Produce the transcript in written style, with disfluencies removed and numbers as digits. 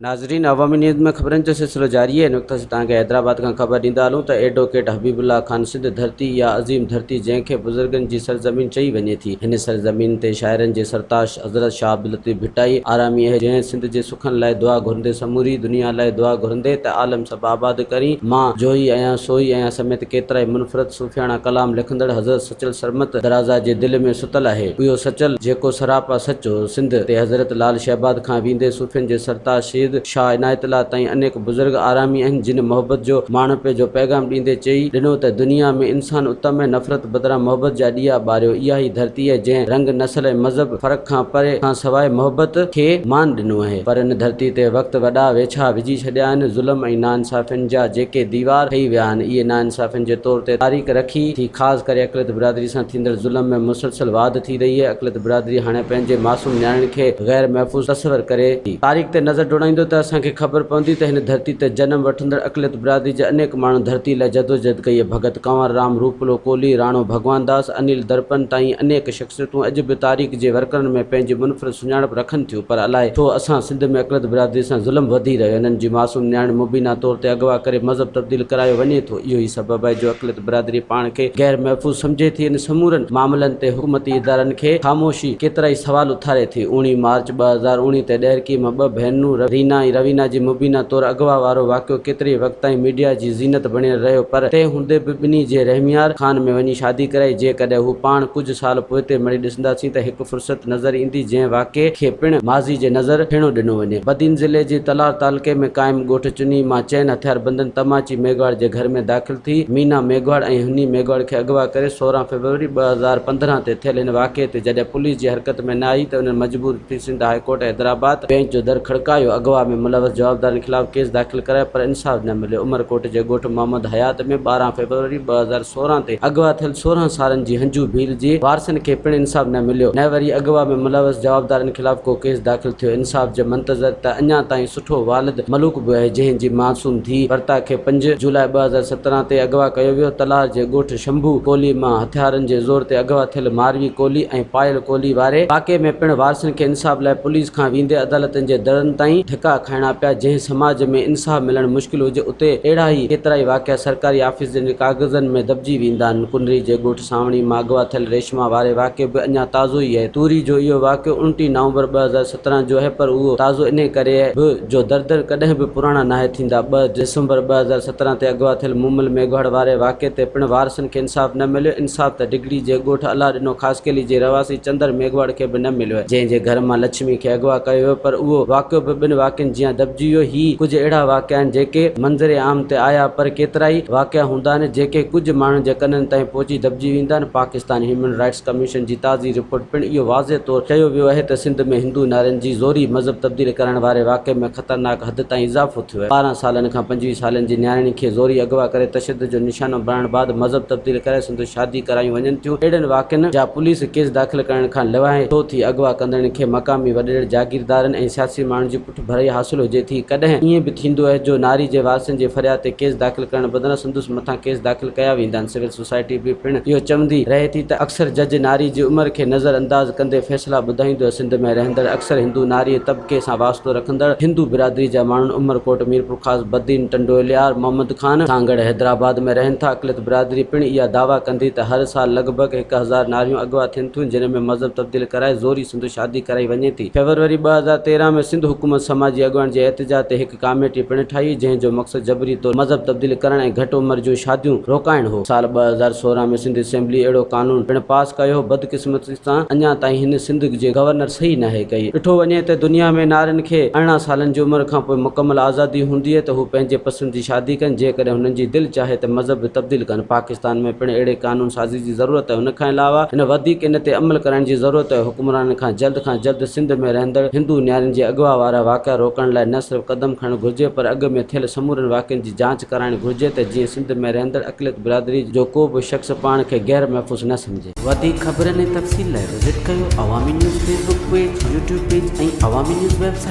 ناظرين عوامي نيوز ۾ خبرن جو سلسلو جاري آهي هن وقت اسين توهان کي حيدرآباد کان خبر ڏيندا هلون ته ايڊووڪيٽ حبيب الله خان سنڌ ڌرتي اها عظيم ڌرتي جنهن کي بزرگن جي سرزمين چئي وڃي ٿي هن سرزمين تي شاعرن جي سرتاش حضرت شاهه عبداللطيف ڀٽائي آرامي آهي جنهن سنڌ جي سکن لاء دعا گهرندي سموري دنيا لاء دعا گهرندي ته عالم سڀ آباد ڪرين مان جوئي آهيان سوئي آهيان سميت ڪيترائي منفرد صوفياڻا ڪلام لکندڙ حضرت سچل سرمت درازا جي دل ۾ ستل آهي. اهو سچل، جيڪو سراپا سچ هو. سنڌ تي حضرت لال شهباز کان ويندي صوفين جي سرتاج سيد شاهه عنايت الله تائين انيڪ بزرگ آرامي آهن، جن محبت جو ماڻهپي جو پيغام ڏيندي چئي ڏنو ته دنيا ۾ انسان اتم ۽ نفرت بدران محبت جا ڏيئا ٻاريو. اها ئي ڌرتي آهي، جنهن رنگ، نسل ۽ مذهب فرق کان پري کان سواء محبت کي مان ڏنو آهي. پر ان ڌرتي تي وقت وڏا ويڇا وجهي ڇڏيا آهن. ظلم ۽ ناانصافين جا جيڪي ديوار ٺهي ويا آهن، اهي ناانصافين جي طور تي تاريخ رکي ٿي. خاص ڪري اقليت برادري سان ٿيندڙ ظلم ۾ مسلسل واڌ ٿي رهي آهي. اقليت برادري هاڻي پنهنجي معصوم نياڻين کي غير محفوظ تصور ڪري ٿي. تاريخ تي نظر ڊوڙائيندو ته اسان کي خبر پوندي ته هن ڌرتي تي جنم وٺندڙ اقليت برادري جا انيڪ ماڻهن ڌرتي لاء جدوجهد ڪئي. ڀڳت ڪنور رام، روپلو ڪولهي، راڻو ڀڳوان داس، انيل درپن تائين انيڪ شخصيتون اڄ به تاريخ جي ورقن ۾ پنهنجي منفرد سڃاڻپ رکن ٿيون پر الائي ڇو اسان سنڌ ۾ اقليت برادري سان ظلم وڌي رهيو انهن جي معصوم نياڻين مبينا طور تي اغوا ڪري مذهب تبديل ڪرايو وڃي ٿو اهو ئي سبب آهي جو اقليت برادري پاڻ کي غير محفوظ سمجهي ٿي ان سمورن معاملن تي حڪومتي ادارن کي خاموشي ڪيترائي سوال اٿاري ٿي اوڻيهه مارچ 2019 تي ڏهرڪي مان ٻه ڀينرون رينا ۽ روينا جي مبينا طور اغوا وارو واقعو ڪيتري وقت تائين ميڊيا جي زينت بڻيل رهيو پر تنهن هوندي به ٻنهي جي رحميار خان ۾ وڃي شادي ڪرائي جيڪڏهن هو پاڻ ڪجهه سال پوئتي مڙي ڏسنداسين ته هڪ فرصت نظر ايندي جنهن واقعي کي پڻ ماضي جي نظر ڦيڻو ڏنو وڃي. بدين ضلعي جي تلار تعلقي ۾ قائم ڳوٺ چني مان چئن هٿياربندن تماچي ميگهواڙ جي گهر ۾ داخل ٿي مينا ميگهواڙ ۽ هني ميگهواڙ کي اغوا ڪري 16 فيبروري 2015 تي ٿيل هن واقعي تي جڏهن پوليس جي حرڪت ۾ نه آئي ته انهن مجبور ٿي Sindh high court Hyderabad bench جو در کڙڪايو اغوا ۾ ملوث جوابدارن خلاف ڪيس داخل ڪرايو پر انصاف نه مليو عمرڪوٽ جي ڳوٺ محمد حيات ۾ 12 فيبروري 2016 تي اغوا ٿيل 16 سالن جي هنجو ڀيل جي وارثن کي پڻ انصاف نه مليو نه وري اغوا ۾ ملوث جوابدارن خلاف ڪو ڪيس داخل ٿيو انصاف جي منتظر ته اڃا تائين سٺو والد ملوڪ به آهي جنهن جي معصوم ڌيء ورتا کي 5 جولاء 2017 تي اغوا ڪيو ويو تلهار جي ڳوٺ شنڀو ڪولهي مان هٿيارن جي زور تي اغوا ٿيل ماروي ڪولهي ۽ پايل ڪولهي واري واقعي ۾ پڻ وارثن کي انصاف لاء پوليس کان ويندي عدالتن جي درن تائين ڌڪا کائڻا پيا جنهن سماج ۾ انصاف ملڻ مشڪل هجي اتي اهڙا ئي ڪيترائي واقعا سرڪاري آفيسن جي ڪاغذن ۾ دٻجي ويندا آهن. ڪنري جي ڳوٺ سانوڻي مان اغوا ٿيل ريشما واري واقعو به اڃا تازو ئي آهي. توري جو اهو واقعو 29 نومبر 2017 جو آهي پر اهو تازو انهي ڪري به جو درد ڪڏهن به پراڻا ناهي ٿيندا. 2 ڊسمبر 2017 تي اغوا ٿيل مومل ميگهواڙ واري واقعي تي پڻ وارثن کي انصاف نه مليو. انصاف ته ڊگهڙي جي ڳوٺ الله ڏنو خاصخيلي جي رهواسي چندر ميگهواڙ کي به نه مليو آهي جنهن جي گهر مان لڇمي کي اغوا ڪيو ويو پر اهو واقعو به ٻن واقعن جيان دٻجي ويو. هي ڪجهه اهڙا واقعا آهن جيڪي منظر عام تي آيا پر ڪيترائي واقعا هوندا آهن جيڪي ڪجهه ماڻهن جي ڪنن تائين پهچي دٻجي ويندا آهن. پاڪستان هيومن رائٽس ڪميشن جي تازي رپورٽ پڻ اهو واضح طور چيو ويو آهي ته سنڌ ۾ هندو نارين جي زوري مذهب تبديل ڪرائڻ واري واقعي ۾ خطرناڪ حد تائين اضافو ٿيو آهي. 12 سالن کان 25 سالن جي نياڻين کي زوري اغوا ڪري تشدد جو نشانو بڻائڻ بعد مذهب تبديل ڪرائي سندس شادي ڪرايون وڃن ٿيون. اهڙن واقعن جا پوليس ڪيس داخل ڪرڻ کان لواهي ڇو ٿي؟ اغوا ڪندڙن کي مقامي وڏيرڙ، جاگيردارن ۽ سياسي ماڻهن جي پٺڀرائي حاصل هجي ٿي. ڪڏهن ائين به ٿيندو آهي جو ناري جي وارثن جي فرياد تي ڪيس داخل ڪرڻ بدران سندس مٿان ڪيس داخل ڪيا ويندا آهن. سول سوسائٽي به پڻ اهو چوندي رهي ٿي ته اڪثر جج ناري جي عمر کي نظر انداز ڪندي فيصلا ٻڌائيندو آهي. سنڌ ۾ رهندڙ اڪثر هندو ناري طبقي سان واسطو رکندڙ هندو برادري جا ماڻهن عمرڪوٽ، ميرپورخاص، بدين، ٽنڊو الهيار، محمد خان، سانگهڙ، حيدرآباد ۾ رهن ٿا. اقليت برادري پڻ اها دعويٰ ڪندي ته هر سال لڳ ڀڳ 1000 ناريون اغوا ٿين ٿيون جن ۾ مذهب تبديل ڪرائي زوري سندس شادي ڪرائي وڃي ٿي. فيبروري 2013 ۾ سنڌ حڪومت سماجي اڳواڻن جي احتجاج تي هڪ ڪاميٽي پڻ ٺاهي جنهن جو مقصد جبري طور مذهب تبديل ڪرڻ ۽ گهٽ عمر جون شاديون روڪائڻ هو. سال 2016 ۾ سنڌ اسيمبلي اهڙو قانون پڻ پاس ڪيو هو. بدقسمتي سان اڃا تائين هن سنڌ جي گورنر صحيح ناهي ڪئي. ڏٺو وڃي ته دنيا ۾ نارين کي 18 سالن جي عمر کان پوء مڪمل آزادي هوندي آهي ته هو پنهنجي پسند جي شادي ڪن جيڪڏهن هنن جي دل چاهي ته مذهب به تبديل ڪن. پاڪستان ۾ پڻ اهڙي قانون سازي جي ضرورت آهي. ان کان علاوه هن وڌيڪ ان تي عمل ڪرائڻ جي ضرورت آهي. حڪمرانن کان جلد کان جلد سنڌ ۾ رهندڙ هندو نياڻين جي اغوا وارا واقعا روڪڻ لاء نه صرف قدم کڻڻ گهرجي پر اڳ ۾ ٿيل سمورن واقعن جي جاچ ڪرائڻ گهرجي ته جيئن سنڌ ۾ رهندڙ اقليت برادري جو ڪو به شخص پاڻ کي غير محفوظ نه سمجهي. وڌيڪ خبرن ۽ تفصيل لاء وزٽ ڪيو Awami news Facebook page, YouTube page ۽ Awami news website.